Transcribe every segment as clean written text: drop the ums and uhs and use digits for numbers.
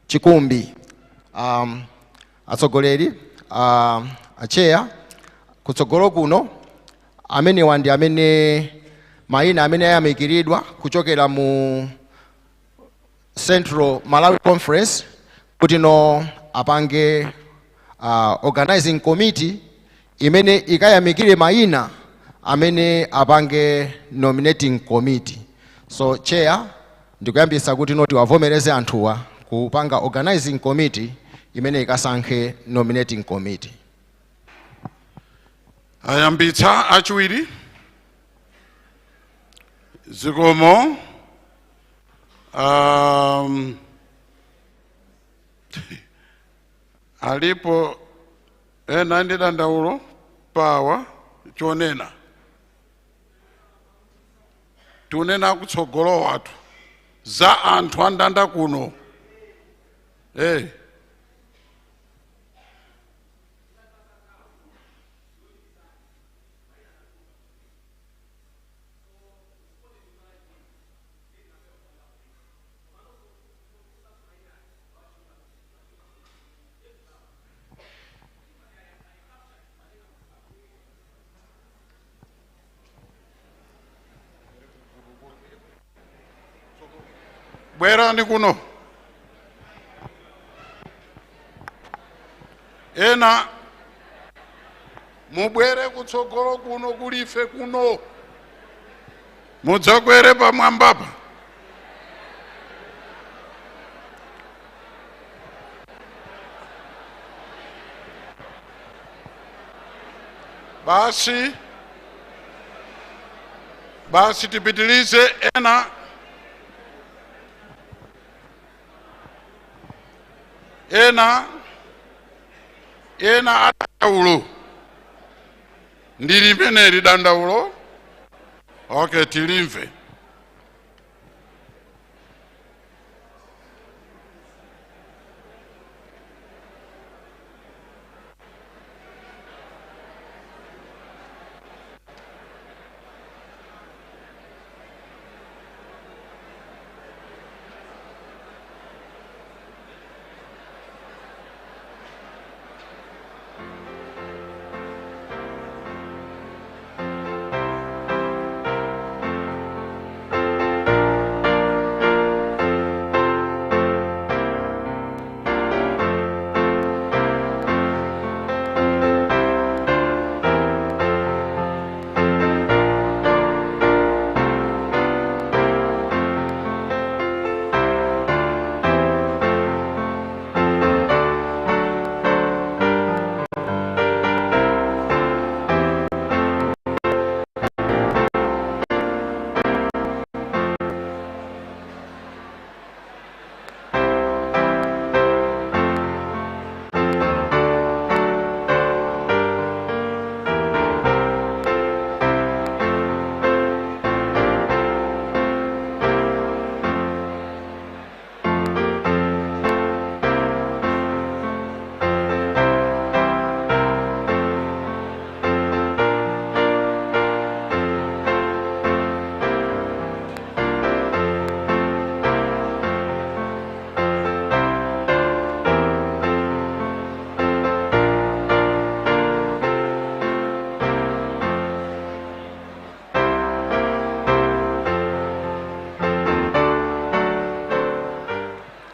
Chikumbi. Atsogoleri, acheya kutsogolo kuno, amenewa ndi amene mayina amene ayamikiridwa kuchokera mu Central Malawi Conference kuti no apange organizing committee imene ikayamikire mayina amene apange nominating committee. So chair, ndikuyambisa kuti no tiwavomereze anthuwa kupanga organizing committee imene ikasankhe nominating committee. Ayambitsa achiwiri. Zikomo. Alipo ena ndi dandaulo pawa chonena tunena kutsogolo wathu za anthu andanda kuno. Hey. Bwerani kuno ena mubwere kutsogolo kuno kulife kuno mudzakwere pamwambapa. Basi basi tipitilize ena. Ena ena adandaulo ndi limeneli dandaulo. Okay, tilimve.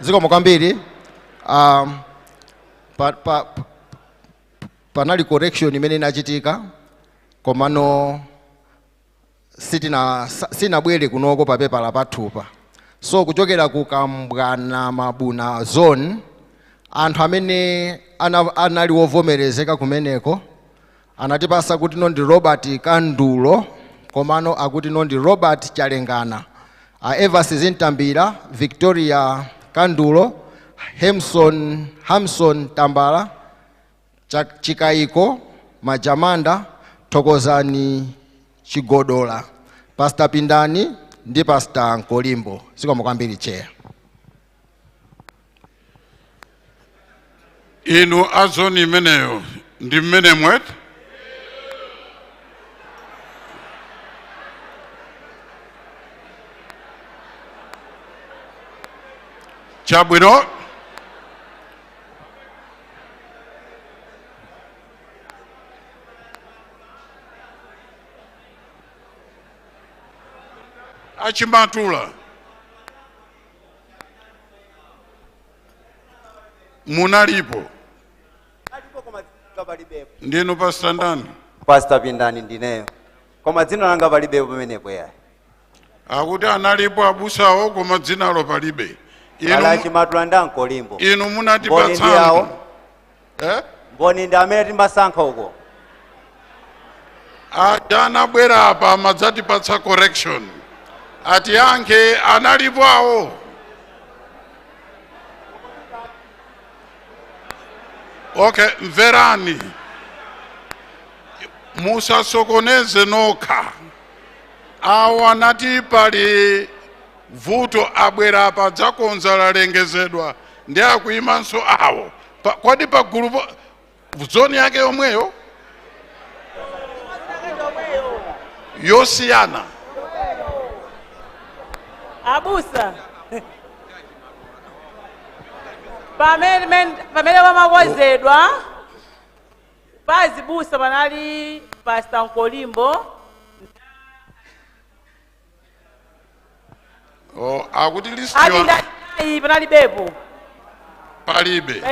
Zikomo kwambiri. Panali correction imene inachitika, komano sinabwere kunoko pa pepala pathupa. So kuchokera ku Kambwana Mabuna zone, anthu amene anali wovomerezeka kumeneko anatipasa kuti no ndi Robert Kandulo, komano akuti no ndi Robert Chalengana, Evas Zintambira, Victoria Kandulo, Hamson Tambala, Chikaiko Majamanda, Thokozani Chigodola, Pastor Pindani ndi Pastor Nkolimbo. Zikomo kwambiri chair. Inu azoni imeneyo ndi mmene mwet chabwino. Achimatula munalipo. Ndinu Pastor ndani? Pastor Pindani ndineyo. Koma dzina langa palibepo pamenepo yayi. Akuti analipo abusawo koma dzinalo palibe. Pala Achimatula ndi Ankolimbo. Inu munati Mboni ndi awo. Eh? Mboni ndi amene timasankha uko. Aja anabwera apa amadzatipatsa correction. Atiyankhe analipo awo. Okay, mverani. Musasokoneze nokha. Awo anati pali vuto abwera apa dzakonza lalengezedwa ndi akuimanso awo. Kodi pa gulupo zoni yake yomweyo yosiyana? Abusa pamene pamakonzedwa pazibusa panali Pastor Nkolimbo. Oh, akuti list ati panalibepo. Palibe.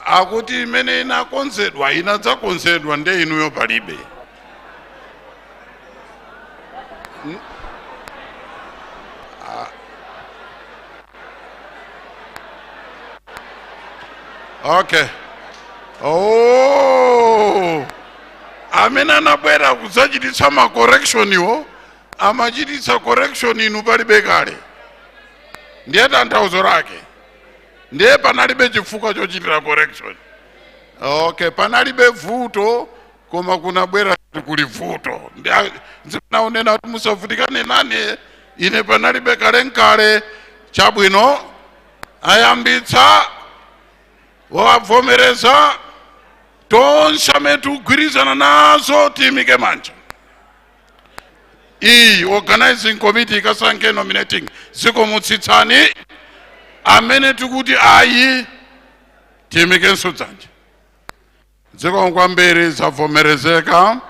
Akuti imene inakonzedwa inadzakonzedwa nde inuyo palibe. Okay. Oh. Amene anabwera kudzachititsa ma correction iwo amachititsa correction inu palibe kale. Ndiye tanthauzo lake. Ndiye panalibe chifukwa chochitira correction. Okay, panalibe vuto koma kunabwera kuli vuto. Ndiye ndinaonena kuti musavutikane nane ine panalibe kale nkale. Chabwino ayambitsa wavomereza tonse amene tikugwirizana nazo tiyimike manja. Iyi organizing committee ikasankhe nominating zikomutsitsani amene tikuti ayi tiyimikenso dzanja. Dziko kwambiri zavomerezeka.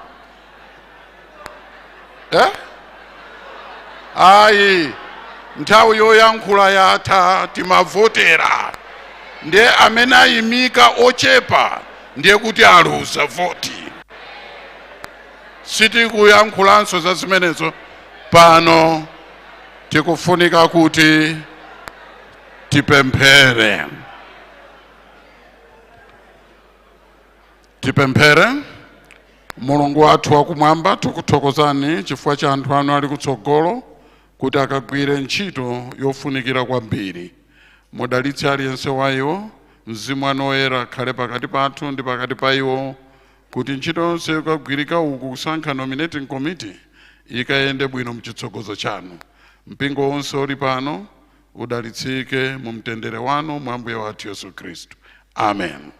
Ayi nthawi yoyankhula yatha timavotera. Ndiye amene ayimika ochepa ndiye kuti aluza voti. Sitikuyankhulanso za zimenezo pano, tikufunika kuti tipemphere. Tipemphere. Mulungu wathu wakumwamba, tikuthokozani chifukwa cha anthu anu ali kutsogolo kuti akagwire ntchito yofunikira kwambiri. Mudalitse aliyense wa iwo, mzimu wanu woyera akhale pakati pathu ndi pakati pa iwo, kuti ntchito yonse yokagwirika uku kusankha nominating committee ikayende bwino mchitsogozo chanu. Mpingo wonse uli pano udalitsike mu mtendere wanu mwa Ambuye wathu Yesu Khristu. Amen.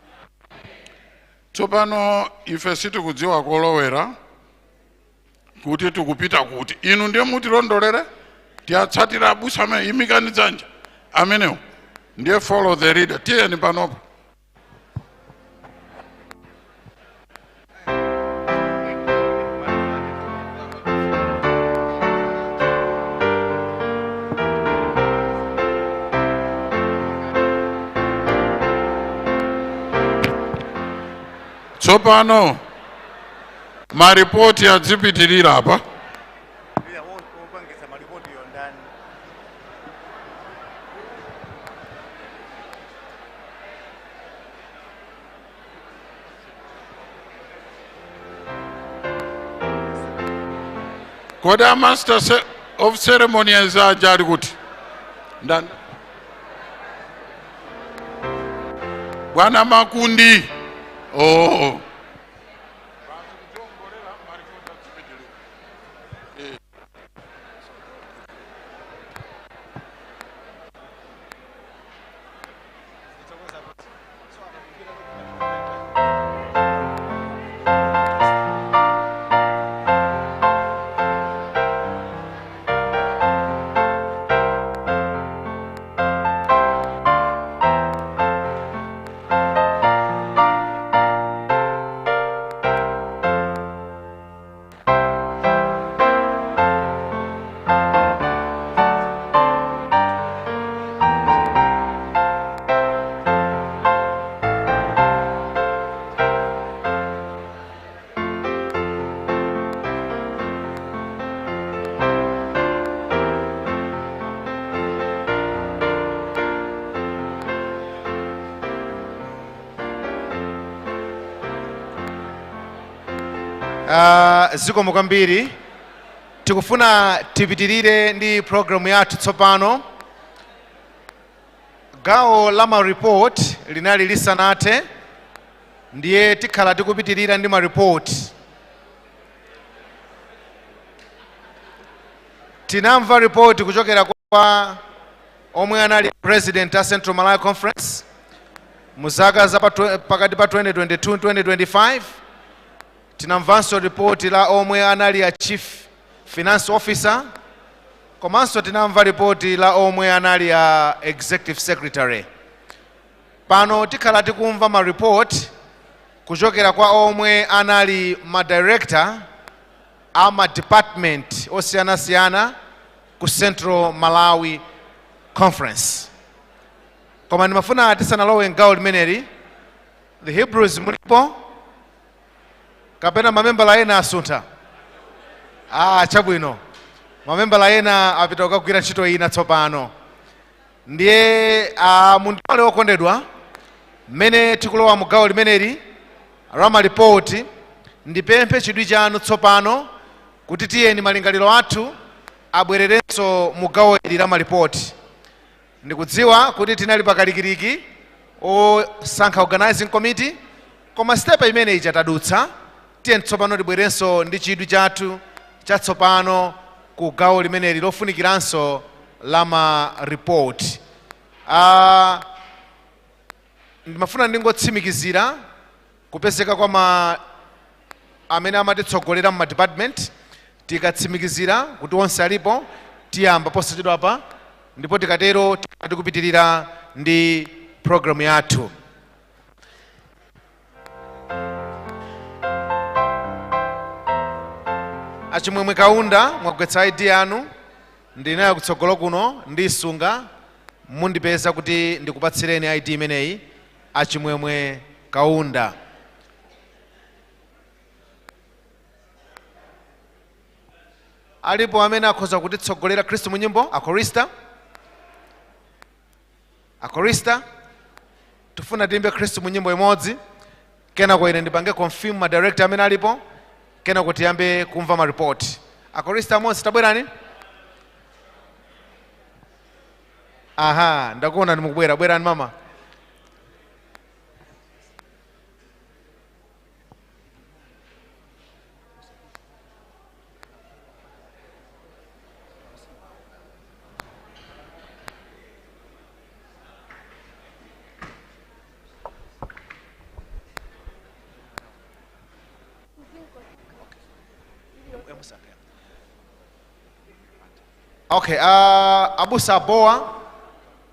Tsopano ife sitikudziwa kolowera kuti tikupita kuti. Inu ndiye mutilondolere, tiyatsatira abusa amene imikani dzanja amenewo ndiye follow the leader. Tiyeni panopo. Tsopano maripoti adzipitirira apa. Kodi a master of ceremonies aja ali kuti? Ndani? Bwana Makundi. Oh. Zikomo kwambiri. Tikufuna tipitirire ndi programu yathu tsopano. Gawo la maripoti linali lisanathe, ndiye tikhala tikupitirira ndi maripoti. Tinamva ripoti kuchokera kwa omwe anali president a Central Malawi Conference mu zaka za pakati pa 2022 2025. Tinamvanso ripoti la omwe anali a chief finance officer, komanso tinamva ripoti la omwe anali a executive secretary. Pano tikhala tikumva ma report kuchokera kwa omwe anali ma director a ma department osiyanasiyana ku Central Malawi Conference. Koma ndimafuna tisanalowe mgawo limeneli, the Hebrews mulipo kapena mamembala ena asuntha? Ah, chabwino, mamembala ena apita kukagwira ntchito ina tsopano. Ndiye mundipale okondedwa, mmene tikulowa mu gawo limeneli la malipoti, ndipemphe chidwi chanu tsopano kuti tiyeni malingaliro athu abwererenso mu gawo ili la malipoti. Ndikudziwa kuti tinali pakalikiliki osankha organizing committee, koma step imene ija tadutsa. Tiyeni tsopano tibwerenso ndi chidwi chathu chatsopano ku gawo limeneli lofunikiranso la maripoti. Ndimafuna ndingotsimikizira kupezeka kwa ma amene amatitsogolera mu department. Tikatsimikizira kuti onse alipo, tiyamba posachedwapa, ndipo tikatero tikupitirira ndi programu yathu. Achimwemwe Kaunda, mwagwetsa ID yanu, ndinayo kutsogolo kuno, ndisunga, mundipeza kuti ndikupatsireni ID imeneyi. Achimwemwe Kaunda. Alipo amene akhoza kutitsogolera Khristu mu nyimbo? Akorista, akorista, tifuna tiyimbe Khristu mu nyimbo imodzi, kenako ine ndipange confirm ma director amene alipo, kenako tiyambe kumva ma report. Akorista amodzi, tabwerani. Aha, ndakuona ndimukubwera. Bwerani mama. Okay, abusa abowa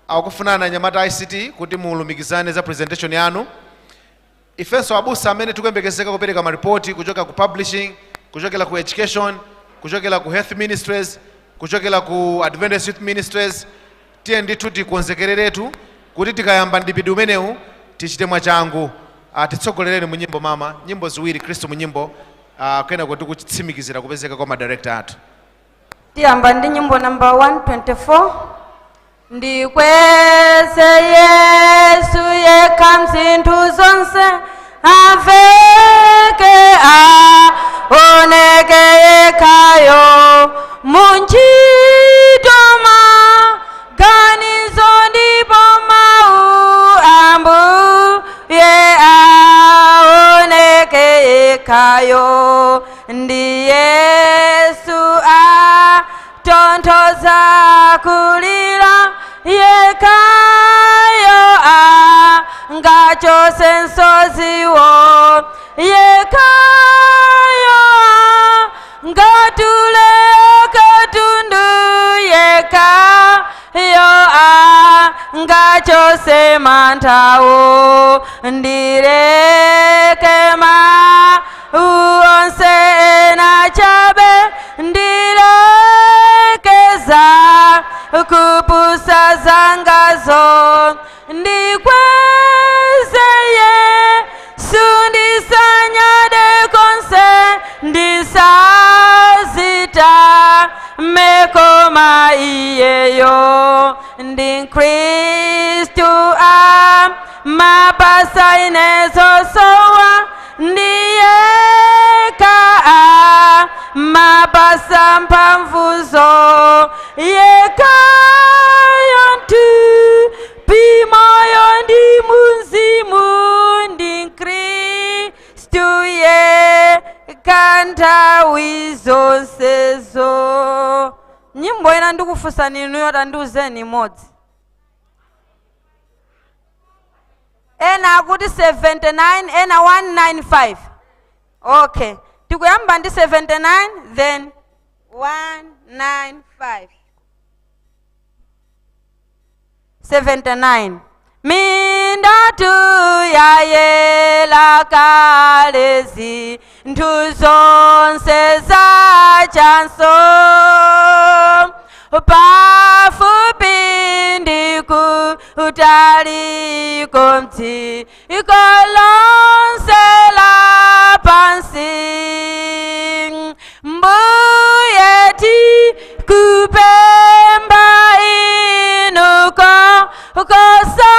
akufunana anyamata ICT kuti mulumikizane za presentation yanu. Ifenso abusa amene tikuyembekezeka kupereka maripoti kuchoka ku publishing, kuchokera ku education, kuchokera ku health ministries, kuchokera ku Adventist Youth Ministries, tiye ndithu tikonzekereretu kuti tikayamba mdipiti umenewu tichite mwachangu. Titsogolereni mu nyimbo mama, nyimbo ziwiri, Khristu mu nyimbo, kenako tikutsimikizira kupezeka kwa madirector athu. Tiyamba ndi nyimbo namba 124, "Ndikweze Yesu yekha mzinthu zonse, aveke aoneke yekhayo muntchito, maganizo ndipo mawu, Ambuye aoneke yekhayo. Ndi Yesu atonthoza kulira yekhayo, angachotse msoziwo yekhayo, ngatule katundu yekhayo, angachotse manthawo. Ndileke mawu onse ena chabe, ndilekeza kupusa zangazo, ndikweze Yesu, ndisanyade konse, ndisazita mekoma iyeyo. Ndi Khristu a mapasa inezosowa, ndiyeka. mapasa mphamvuzo yekayo ntupimoyo ndi muzimu ndi Khristu yekha nthawi zonsezo. Nyimbo ina ndikufunsani inuyo, tandiuzeni imodzi. Ena akuti 79, ena 195. Okay, tikuyamba ndi 79, then 195. 79. Mindatu yayela kalezi nthu zonse za chanso, pafupi ndi kutaliko mdziko lonse la pansi. Mbuye tikupempha inuko kosa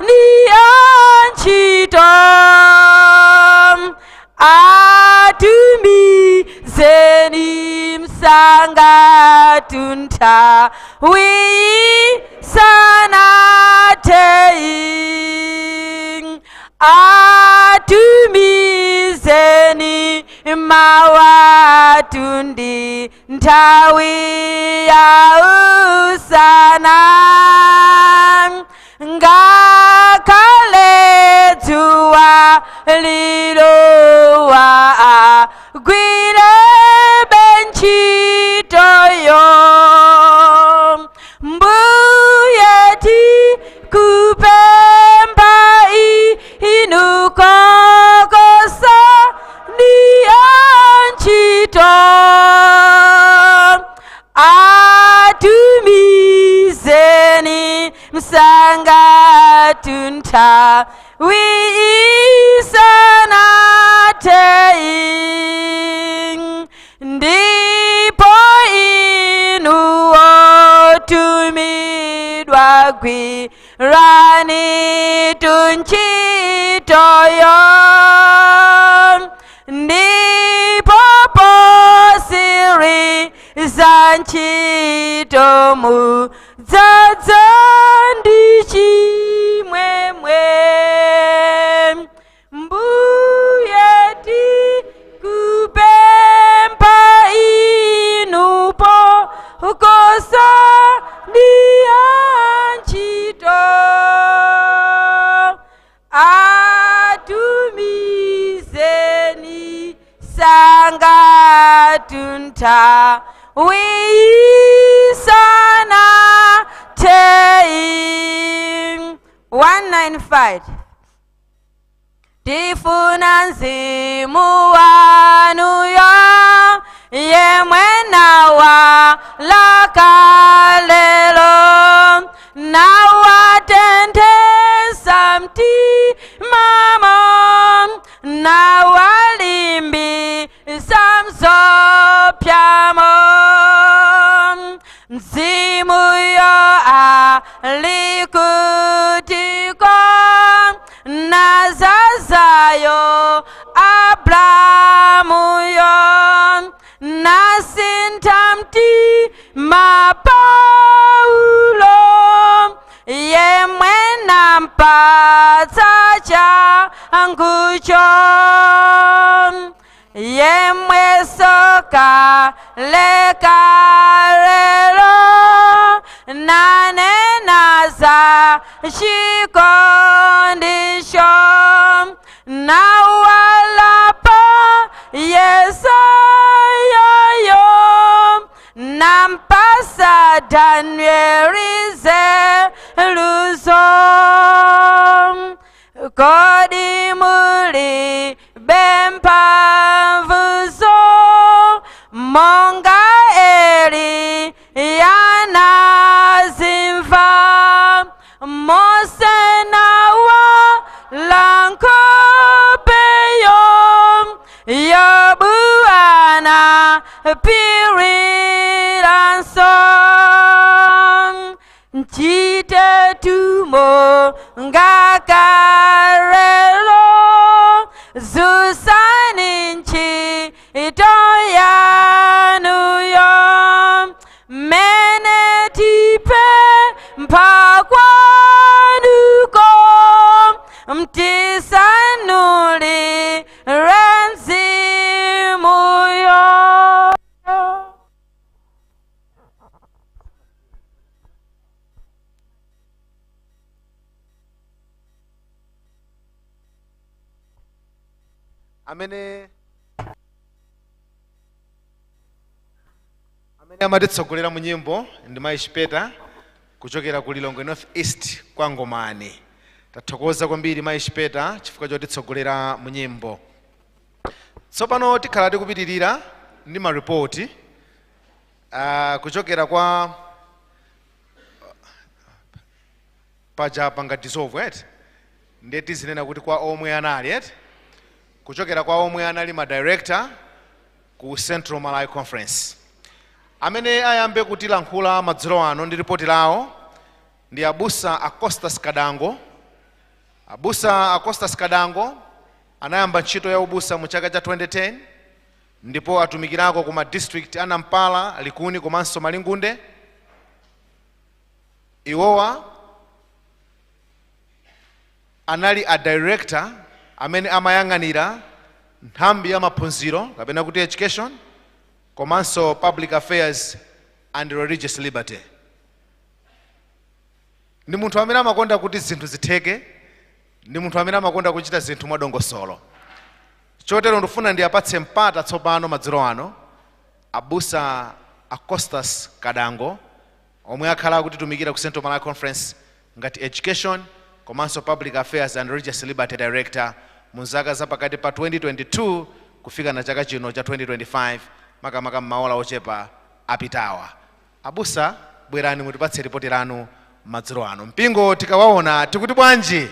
ni antchito, atumizeni msanga tunthawi isanathe. Atumizeni mawatundi nthawi ya usana, ngakhale dzuwa lilowa agwire ntchitoyo. Mbuye tikupempha inuko kosa ni antchito, atumizeni msanga tunthawi isanathe. Ndipo inu otumidwa gwirani tuntchitoyo, ndipo posiriza ntchito mudzadza ndi chimwemwe. Mbuye tikupempha inupo kosa ndi antchito, atumizeni sanga tunthawi isanathe. 195. Tifuna mzimu wanuyo yemwe nawa lakalelo nawatenthetsa mtimamo nawalimbitsa mzopyamo. Mzimuyo alikutiko nazazayo Abrahamuyo nasintha mtima Paulo yemwe nampatsa changucho yemwe soka lekalelo nanenaza chikondisho nawalapa Yesayayo nampasa Danieli zeluzo. Kodi muli bemphamvuzo monga Eli yanazimva Mose nawa lankopeyo Yobu anapiriranso nchite tumo ngakarelo zusani ntchito ya. Amene amatitsogolera mu nyimbo ndi Mayi Chipeta kuchokera ku Lilongwe North East kwa Ngomani. Tathokoza kwambiri Mayi Chipeta chifukwa chotitsogolera mu nyimbo. Tsopano tikhala tikupitirira ndi maripoti kuchokera kwa paja panga dissolve eti, ndiye tizinena kuti kwa omwe anali eti, kuchokera kwa omwe anali ma director ku Central Malawi Conference. Amene ayambe kutilankhula madzulo ano ndi ripoti lawo ndi abusa Acostas Kadango. Abusa Acostas Kadango anayamba ntchito ya ubusa mu chaka cha 2010 ndipo atumikirako ku ma district a Nampala, Likuni komanso Malingunde. Iwowa anali a director amene amayang'anira nthambi ya maphunziro kapena kuti education komanso public affairs and religious liberty. Ndi munthu amene amakonda kuti zinthu zitheke, ndi munthu amene amakonda kuchita zinthu mwadongosolo. Chotero ndifuna ndiyapatse mpata tsopano madzulo ano abusa Acostas Kadango omwe akhala akutitumikira ku Central Malawi Conference ngati education komanso public affairs and religious liberty director mu zaka zapakati pa 2022 kufika na chaka chino cha 2025, makamaka m'maola ochepa apitawa. Abusa, bwerani mutipatse ripoti lanu madzulo ano. Mpingo tikawaona tikuti bwanji?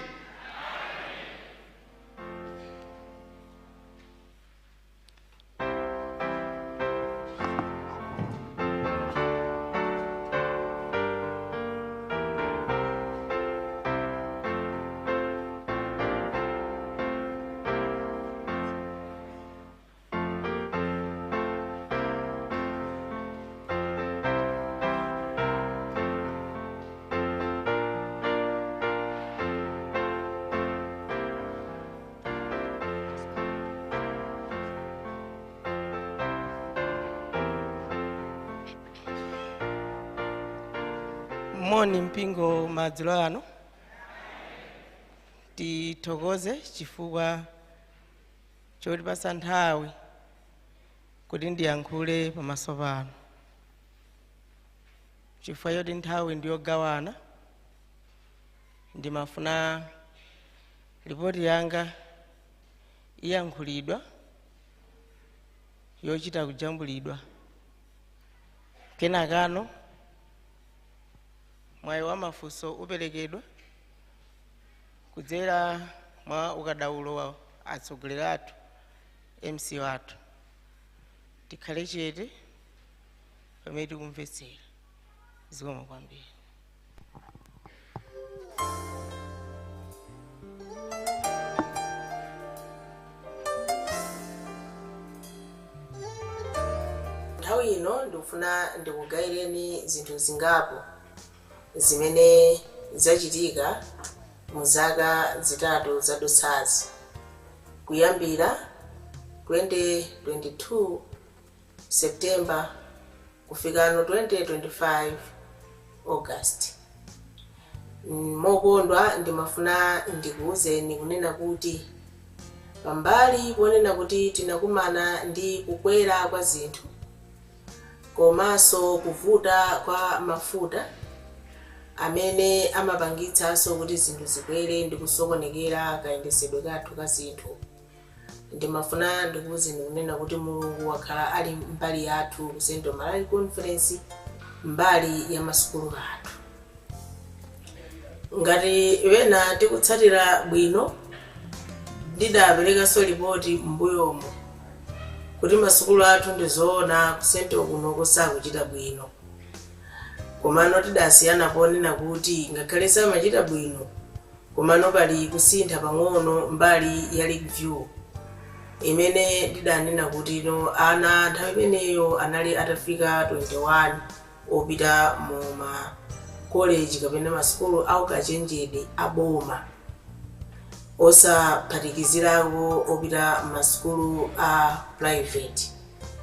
Moni mpingo madzulo ano. Tithokoze chifukwa chotipasa nthawi kuti ndiyankhule pamaso pano, chifukwa choti nthawi ndiyogawana. Ndimafuna ripoti yanga iyankhulidwa yochita kujambulidwa, kenakano mwayi wa mafunso uperekedwa kudzera mwa ukadaulo wa atsogoleri athu, MC wathu. Tikhale chete pamene tikumvetsera. Zikomo kwambiri. Nthawi ino ndikufuna ndikugayireni zinthu zingapo zimene zachitika mu zaka 3 zadutsazi, kuyambira 2022 September kufikano 2025 August. Mokondwa ndimafuna ndikuwuzeni kunena kuti pambali ponena kuti tinakumana ndi kukwera kwa zinthu komanso kuvuta kwa mafuta amene amapangitsanso kuti zinthu zikwere ndi kusokonekera kayendesedwe kathu ka zinthu, ndimafuna ndikuwuzeni kunena kuti Mulungu wakhala ali mbali yathu ku Central Malawi Conference, mbali ya masukulu athu. Ngati wena tikutsatira bwino, ndidaperekanso ripoti m'mbuyomo kuti masukulu athu ndizoona ku Central kuno kusakuchita bwino, komano tidasiyana ponena kuti ngakhale samachita bwino, komano pali kusintha pang'ono mbali ya Lakeview imene ndidanena kuti no ana nthawi imeneyo anali atafika 21 opita mu ma college kapena masukulu aukachenjede aboma, osaphatikizirako opita masukulu a private.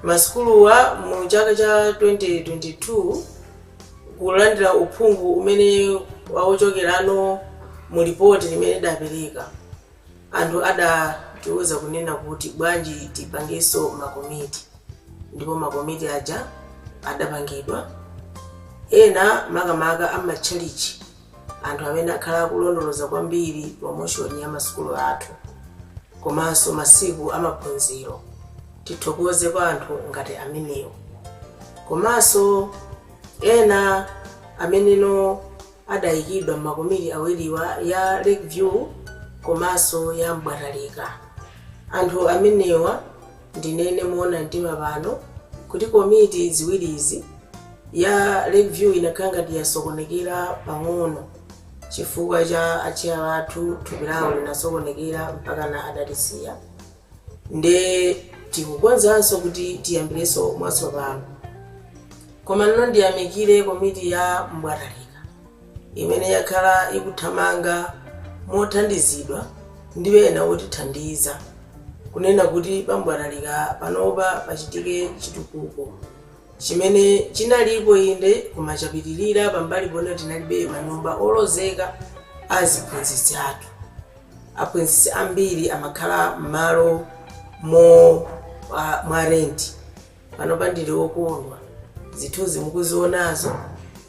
Masukuluwa mu chaka cha 2022 kulandira uphungu umene wawochokerano mu ripoti limene idapereka, Anthu adatiuza kunena kuti bwanji tipangenso makomiti, ndipo makomiti aja adapangidwa. Ena makamaka amatchalichi, anthu amene akhala akulondoloza kwambiri promotion ya masukulu athu komanso masiku amaphunziro, tithokoze kwa anthu ngati amenewo. Komanso ena ameneno adayikidwa m'makomiti awiriwa, ya Lakeview komanso ya Mbwatalika. Anthu amenewa, ndinene moona mtima pano kuti komiti ziwirizi, ya Lakeview inakhala ngati yasokonekera pang'ono chifukwa cha achair athu, thupi lawo linasokonekera mpaka na adatisiya, nde tikukonzanso kuti tiyambirenso mwatsopano. Koma nno ndiyamikire komiti ya Mbwatalika imene yakhala ikuthamanga mothandizidwa ndi ena otithandiza, kunena kuti pambwatalika panopa pachitike chitukuko chimene chinalipo inde, koma chapitirira pambali pone tinalibe manyumba olozeka aziphunzitsi athu. Aphunzitsi ambiri amakhala m'malo mo mwa renti. Panopa ndili wokondwa, zithunzi mukuzionazo,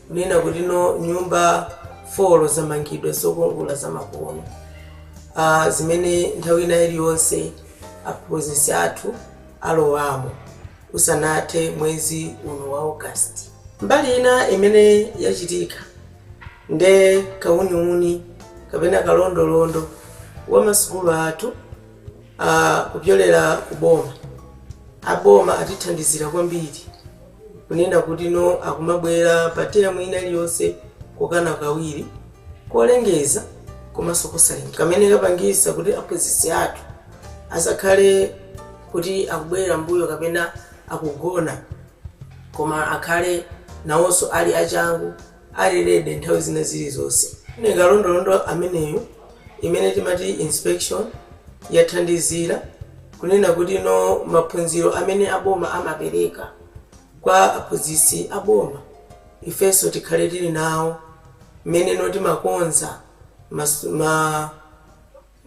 kunena kuti no nyumba 4 zamangidwa zokongola zamakono, zimene nthawi ina iliyonse aphunzitsi athu alowamo usanathe mwezi uno wa August. Mbali ina imene yachitika nde kauniuni kapena kalondolondo wa masukulu athu kupyolera kuboma. Aboma atithandizira kwambiri kunena kuti no akumabwera pa term ina iliyonse kokana kawiri, kolengeza komanso kosalengeza, kamene kapangisa kuti aphunzitsi athu asakhale kuti akubwerera mbuyo kapena akugona, koma akhale nawonso ali achangu, ali ready nthawi zina zilizonse. Ine kalondolondo ameneyo imene timati inspection yathandizira kunena kuti no maphunziro amene aboma amapereka kwa aphunzitsi aboma, ifenso tikhale tili nawo mmene no timakonza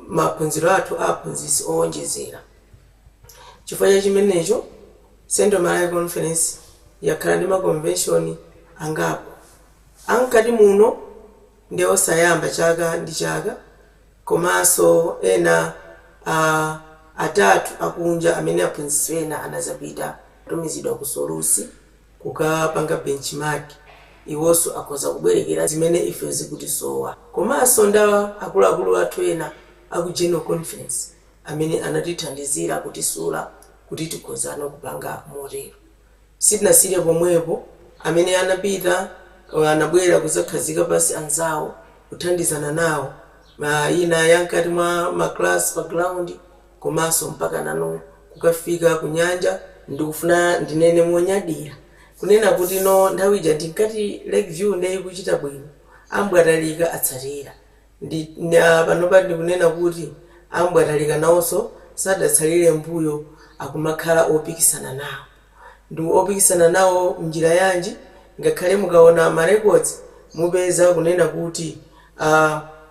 maphunziro athu a aphunzitsi owonjezera. Chifukwa cha chimenecho, Central Malawi Conference yakhala ndi maconvention angapo amkati muno ndi osayamba chaka ndi chaka, komanso ena atatu akunja amene aphunzitsi ena anazapita kutumizidwa ku Solusi kukapanga benchmark, iwonso akhoza kubwerekera zimene ife zikutisowa. Komanso nda akuluakulu athu ena aku General Conference amene anatithandizira kutisula kuti tikhozano kupanga motero. Sitinasire pomwepo, amene anapita anabwera kudzakhazika pasi anzawo, kuthandizana nawo ma ina yankati mwa maclass pa ground, komanso mpaka nano kukafika ku nyanja. Ndikufuna ndinene monyadira kunena kuti no nthawi ija ndinkati Lakeview ndiye ikuchita bwino, ambwatalika atsatira. Panopa ndikunena kuti ambwatalika nawonso sadatsalire mbuyo, akumakhala opikisana nawo. Ndi opikisana nawo mnjira yanji? Ngakhale mukaona ma records, mupeza kunena kuti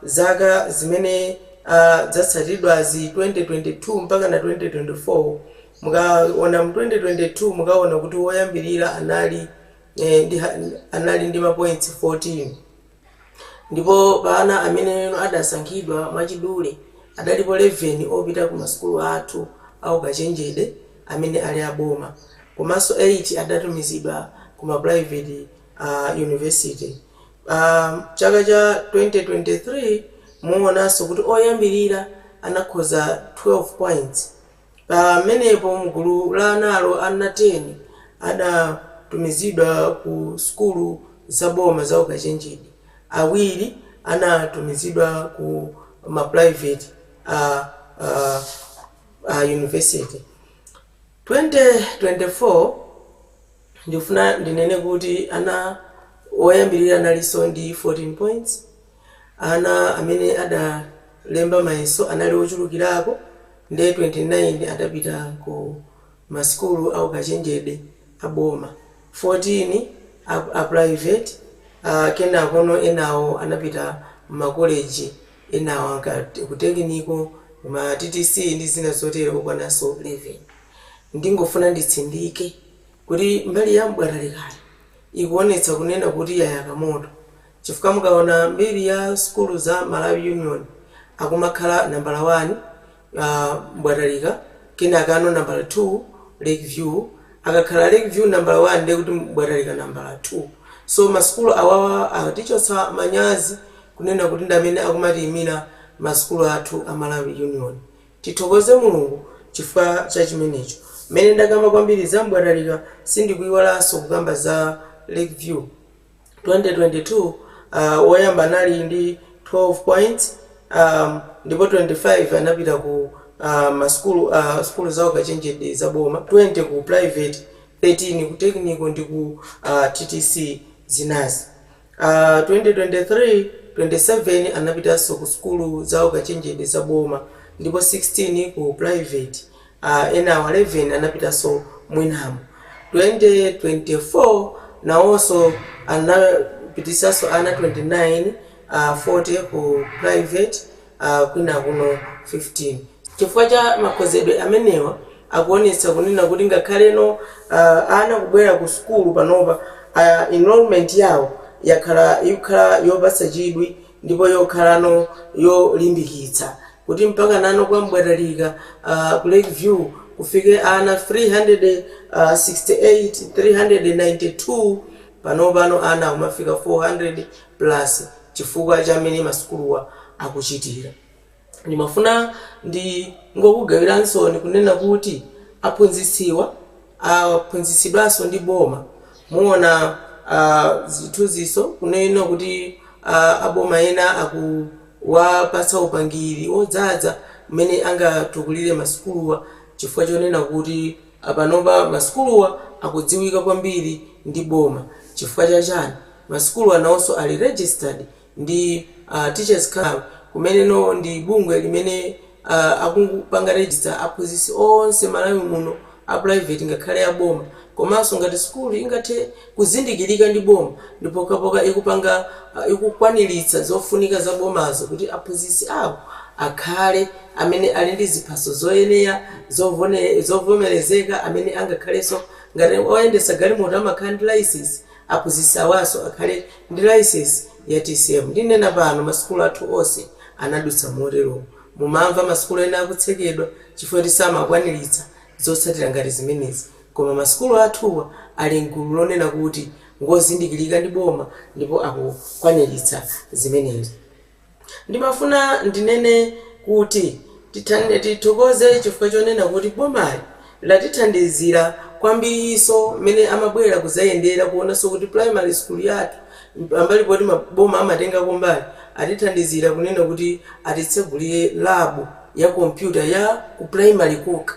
zaka zimene zatsatidwazi, 2022 mpaka na 2024, mukaona mu 2022 mukaona kuti woyambirira anali ndi ma points 14, ndipo pana amene adasankhidwa mwachidule adalipo 11 opita ku masukulu athu au kachenjede amene ali aboma, komanso 8 adatumizidwa ku ma private university. Chaka cha 2023 muonanso kuti oyambirira anakhoza 12 points. Pamenepo mgulu la analo ana 10 adatumizidwa ku sukulu zaboma za ukachenjede, awiri anatumizidwa ku ma private university. 2024 ndifuna ndinene kuti ana oyambirira analinso ndi 14 points. Ana amene adalemba mayeso anali ochulukirako, nde 29 adapita ku masukulu au kachenjede aboma, 14 a private, kenakono enawo anapita makoleji enawo ku technical. Ma TTC ndi zina zotero okwananso 11. Ndingofuna nditsindike kuti mbali ya Mbwatalikali ikuonetsa kunena kuti yayaka moto, chifukwa mukaona mbiri ya sukulu za Malawi Union, akumakhala nambala 1 Mbwatalika, kenakano nambala 2 Lakeview. Akakhala Lakeview nambala 1, ndiye kuti Mbwatalika nambala 2. So masukulu awawa atichotsa manyazi kunena kuti ndi amene akumatiyimira masukulu athu a Malawi Union. Tithokoze Mulungu chifukwa cha chimenecho. Mmene ndakamba kwambiri za Mbwatalika, sindikuyiwalanso kukamba za Lakeview. 2022, woyamba anali ndi 12 points, ndipo 25 anapita ku masukulu sukulu zawo kachenjede za boma, 20 ku private, 13 ku technical ndi ku TTC zinazi. 2023, 27 anapitanso ku sukulu zawo kachenjede za boma ndipo 16 ku private. Enawo 11 anapitanso mwinamo. 2024 nawonso anapitisanso ana 29, 40 ku private, kwina kuno 15. Chifukwa cha makhozedwe amenewa, akuonetsa kunena kuti ngakhaleno ana kubwera ku sukulu panopa, enrollment yawo yakhala ikukhala yopatsa chidwi ndipo yokhalano yolimbikitsa, kuti mpaka nano kwa Mbwatalika, ku Lakeview kufike ana 368, 392. Panopano ana akumafika 400 plus chifukwa cha amene masukuluwa akuchitira. Ndimafuna ndi ngokugawiransoni kunena kuti aphunzitsiwa aphunzitsidwanso ndi boma. Muona zithunziso kunena kuti aboma ena akuwapatsa upangiri wodzaza mmene angatukulire masukuluwa, chifukwa chonena kuti panopa masukuluwa akudziwika kwambiri ndi boma. Chifukwa chachani? Masukuluwa nawonso ali registered ndi Teachers Council, kumeneno ndi bungwe limene akupanga register aphunzitsi onse Malawi muno, a private ngakhale a boma. Komanso ngati sukulu ingathe kuzindikirika ndi boma, ndipo kapoka ikupanga ikukwaniritsa zofunika za bomazo kuti aphunzitsi awo akhale amene ali ndi ziphaso zoyenera zovomerezeka, amene angakhalenso ngati oyendetsa galimoto amakhala ndi license, aphunzitsi awanso akhale ndi license ya TCM. Ndinena pano, masukulu athu onse anadutsa motero. Mumamva masukulu ena akutsekedwa chifukwa kuti samakwaniritsa zotsatira ngati zimenezi, koma masukulu athuwa ali mgulu lonena kuti ngozindikirika ndi boma ndipo akukwaniritsa zimenezi. Ndimafuna ndinene kuti tithokoze chifukwa chonena kuti bomali latithandizira kwambiriso mmene amabwera kuzayendera kuonanso kuti primary school yathu, pambali poti maboma amatengako mbali, atithandizira kunena kuti atitsegulire lab ya kompyuta ya ku primary kokha.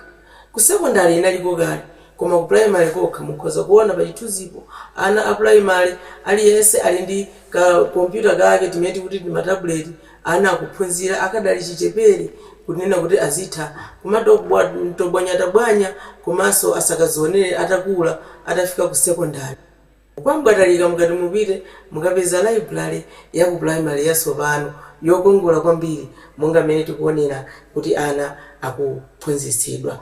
Ku secondary inaliko kale, koma ku primary kokha. Mukhoza kuona pa chithunzipo ana a primary aliyense ali ndi ka kompyuta kake timene tikuti ndi ma tablet. Ana akuphunzira akadali chichepere, kunena kuti azitha kumatobwanyatabwanya komanso asakazionere atakula, atafika ku secondary. Kwa Mbwatalika, mukati mupite mukapeza library ya ku primary yatsopano yokongola kwambiri, monga mmene tikuonera kuti ana akuphunzitsidwa.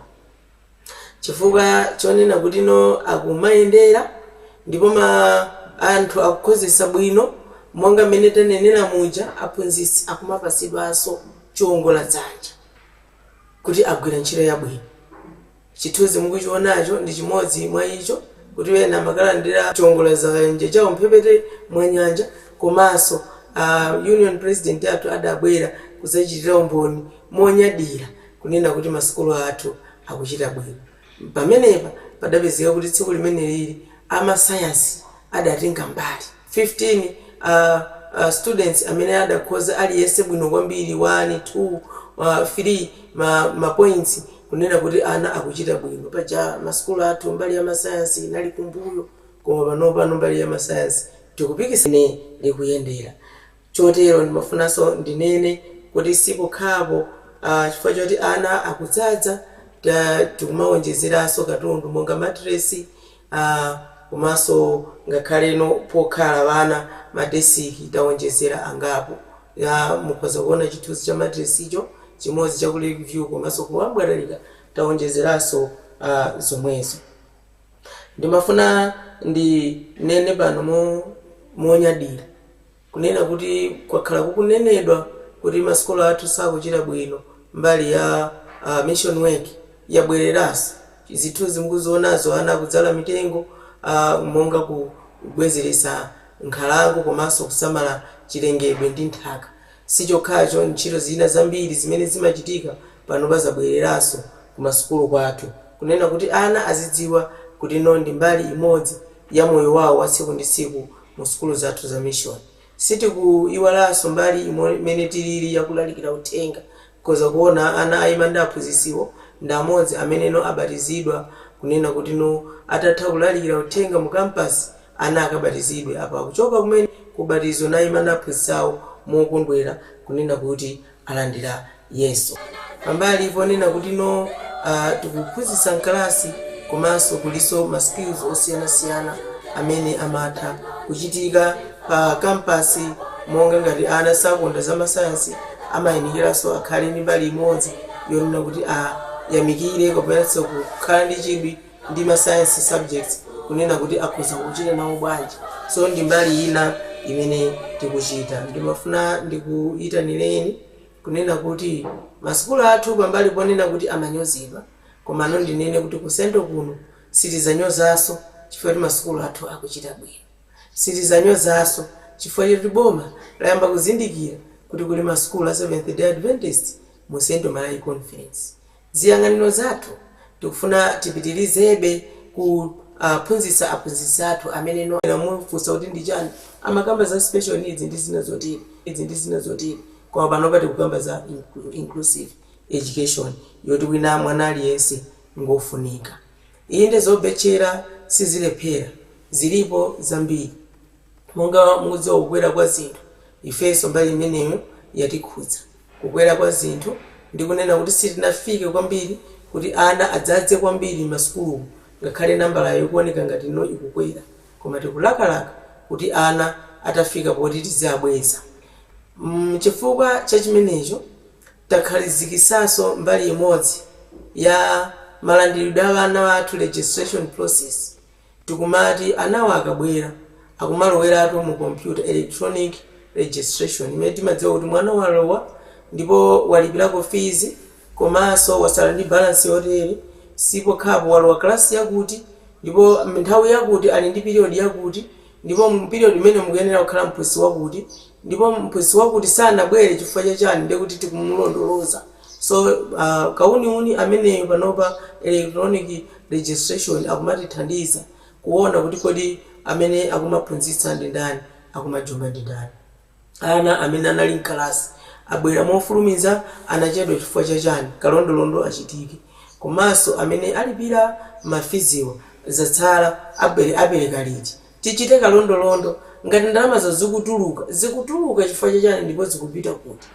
Chifukwa chonena kuti no akumayendera ndipo ma anthu akukhozesa bwino, monga mmene tanenera muja, aphunzitsi akumapasidwanso chiwongola dzanja kuti agwira ntchito yabwino. Chithunzi mukuchionacho ndi chimodzi mwa icho, kuti ena amakalandira chiwongola dzanja chawo mphepete mwa nyanja. Komanso union president athu adabwera kudzachitira umboni monyadira kunena kuti masukulu athu akuchita bwino. Pamenepa padapezeka kuti tsiku limene lili amasayansi adatenga mbali 15 students amene adakhoza aliyense bwino kwambiri 1, 2, 3 ma points, kunena kuti ana akuchita bwino. Paja masukulu athu mbali ya masayansi inali kumbuyo, koma panopano mbali ya masayansi tikupikisana likuyendera. Chotero ndimafunanso ndinene kuti sipokhapo, chifukwa choti ana akudzadza, tikumawonjezeranso katundu monga matiresi, komanso ngakhaleno pokhala vana, madesiki tawonjezera angapo. Ya, mukhoza kuona chithunzi cha matiresicho. chimodzi cha ku Lakeview komanso ku Ambwatalika taonjezeranso zomwezo. Ndimafuna ndinene pano monyadira kunena kuti kwakhala kukunenedwa kuti masukulu athu sakuchita bwino mbali ya mission work yabwereranso. Zithunzi mukuzionazo, ana akudzala mitengo monga kubwezeresa nkhalango komanso kusamala chilengedwe ndi nthaka. Sichokhacho, ntchito zina zambiri zimene zimachitika pano pazabwereranso kumasukulu kwathu, kunena kuti ana azidziwa kuti no, ndi mbali imodzi ya moyo wawo wa tsiku ndi tsiku mu sukulu zathu za mission. Sitikuiwalanso mbali imene tilili yakulalikira uthenga, koza kuona ana ayima ndi aphunzitsiwo ndi amodzi ameneno abatizidwa, kunena kuti no, atatha kulalikira uthenga mu campus ana akabatizidwe. Apa akuchoka kumene kubatizo nayima ndi aphunzitsawo mokondwera kunena kuti alandira Yesu. Pambali ponena kuti no, tikuphunzitsa mkalasi komanso kuliso ma skills osiyanasiyana amene amatha kuchitika pa campus, monga ngati ana sakonda za masayansi, amayenikeranso akhale ndi mbali imodzi yonena kuti ayamikire komanso kukhala ndi chidwi ndi ma science subjects, kunena kuti akhoza kuchita nawo bwanji. So ndi mbali ina imene tikuchita. Ndimafuna ndikuyitanireni kunena kuti masukulu athu, pambali ponena kuti amanyozedwa, komano ndinene kuti ku Central kuno sitizanyozanso chifukwa kuti masukulu athu akuchita bwino. Sitizanyozanso chifukwa choti boma layamba kuzindikira kuti kuli masukulu a Seventh Day Adventist mu Central Malawi Conference. Ziyang'aniro zathu, tikufuna tipitirizebe kuphunzitsa aphunzitsi athu amene no mufunsa kuti ndi chani, amakamba za special needs ndi zina zotero, izi ndi zina zotero, koma panopa tikukamba za inclusive education yoti wina mwana aliyense ngofunika. Inde, zobetchera sizilephera, zilipo zambiri. Monga mukudziwa, kukwera kwa zinthu, ifenso mbali imeneyo yatikhudza. Kukwera kwa zinthu, ndikunena kuti sitinafike kwambiri kuti ana adzadze kwambiri masukulu, ngakhale nambala ikuoneka ngati no ikukwera, koma tikulakalaka kuti ana atafika poti tiziyabweza. Chifukwa cha chimenecho takhalizikisanso mbali imodzi ya malandiridwe a ana athu, registration process. Tikumati anawo akabwera akumaloweratu mu computer, electronic registration, imene timadziwa kuti mwana walowa ndipo walipirako fees komanso wasala ndi balance yotere, sipokhapo walowa klasi yakuti ndipo nthawi yakuti ali ndi period yakuti, ndipo mu period imene mukuyenera kukhala mphunzitsi wakuti, ndipo mphunzitsi wakuti sanabwere chifukwa chachani, ndekuti tikumulondoloza. So kauniuni ameneyo panopa electronic registration akumatithandiza kuona kuti kodi amene akumaphunzitsa ndi ndani, akumajomba ndi ndani, ana amene anali mkalasi abwera mofulumiza, anachedwa chifukwa chachani, kalondolondo achitike. Komanso amene alipira ma fees wa zatsala apereka liti, tichite kalondolondo. Ngati ndalamazo zikutuluka, zikutuluka chifukwa chachani ndipo zikupita kuti?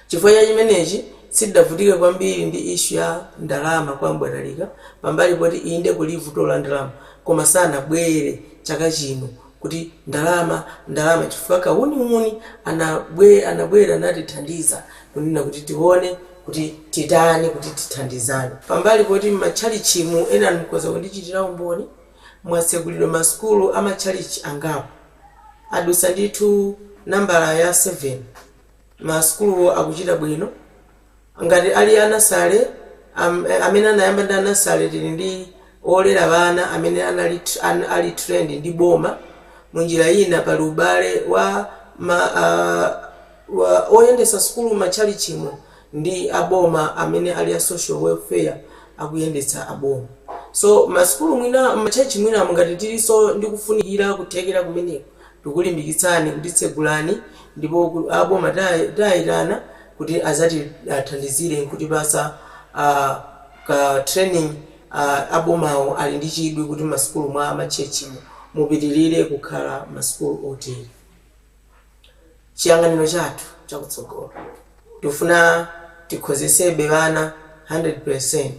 Chifukwa cha chimenechi sitidavutike kwambiri ndi issue ya ndalama kwa Mbwatalika, pambali poti inde kuli vuto la ndalama, koma sanabwere chaka chino kuti ndalama ndalama, chifukwa kauniuni anabwera anatithandiza kunena kuti tione kuti titani kuti tithandizane. Pambali poti m'matchalichimu ena mukhoza kundichitira umboni, mwatsekulidwa masukulu amatchalichi angapo, adusa ndithu nambala ya 7. Masukuluwo akuchita bwino. Ngati ali anasale amene anayamba ndi anasale, tili ndi olera vana amene ali trained ndi boma. Munjira ina pali ubale wa wa oyendesa sukulu matchalichimo ndi aboma amene ali a social welfare akuyendetsa aboma. So masukulu mwina matchalichi mwina ngati tilinso ndi kufunikira kuthekera kumeneko, tikulimbikitsani kuti tsegulani, ndipo aboma tayitana kuti azati athandizire nkutipasa ka training. Abomawo ali ndi chidwi kuti masukulu mwa matchechimo mupitirire kukhala masukulu otere. Chiyang'aniro chathu chakutsogolo, tifuna tikhozesebe vana 100%.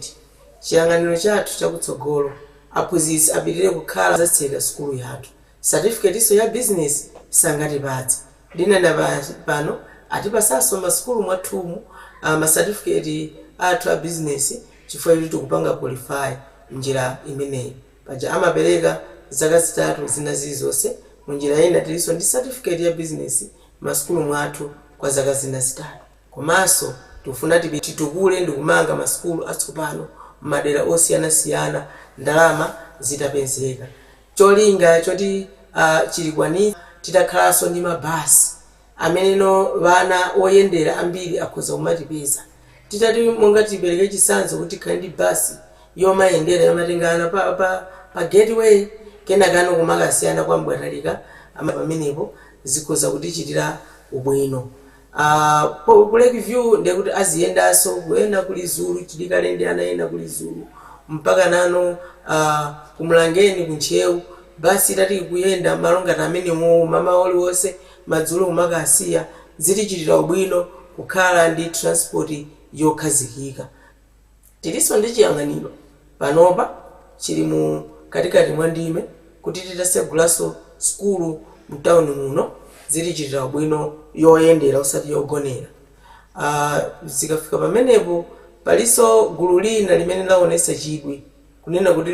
Chiyang'aniro chathu chakutsogolo, aphunzitsi apitirire kukhala zatseka sukulu yathu, certificate iso ya business sangatipatse. Ndinena pano Atipasanso masukulu mwathumu masatifiketi athu a business chifukwa choti tikupanga qualify mnjira imeneyi. Paja amapereka zaka 3 zina zilizonse. Munjira ina tilinso ndi certificate ya business masukulu mwathu kwa zaka zina 3. Komanso tikufuna titukule ndi kumanga masukulu atsopano m'madera osiyanasiyana ndalama zitapezeka. Cholinga choti chilikwanitsa titakhalanso ndi mabasi ameneno vana oyendera ambiri akhoza kumatipeza. Titati monga tipereke chitsanzo kuti tikhale ndi basi yomayendera yomatengana pa gateway kenakano kumakasiyana kwa Mbwatalika ama pamenepo zikhoza kutichitira ubwino. Ku Lake View ndiye kuti aziyendanso kuyenda kuli Zulu chilikale ndi ana ena kuli Zulu mpaka nano kumulangeni kuntchewu basi itati kuyenda malo ngati amenewo mama oliwonse madzulo kumakasiya zitichitira ubwino kukhala ndi transport yokhazikika. Tilinso ndi chiyang'aniro panopa chili mu katikati mwa ndime kuti titasegulanso sukulu mtawuni muno zitichitira ubwino yoyendera osati yogonera. Zikafika pamenepo palinso gulu lina limene laonesa chidwi kunena kuti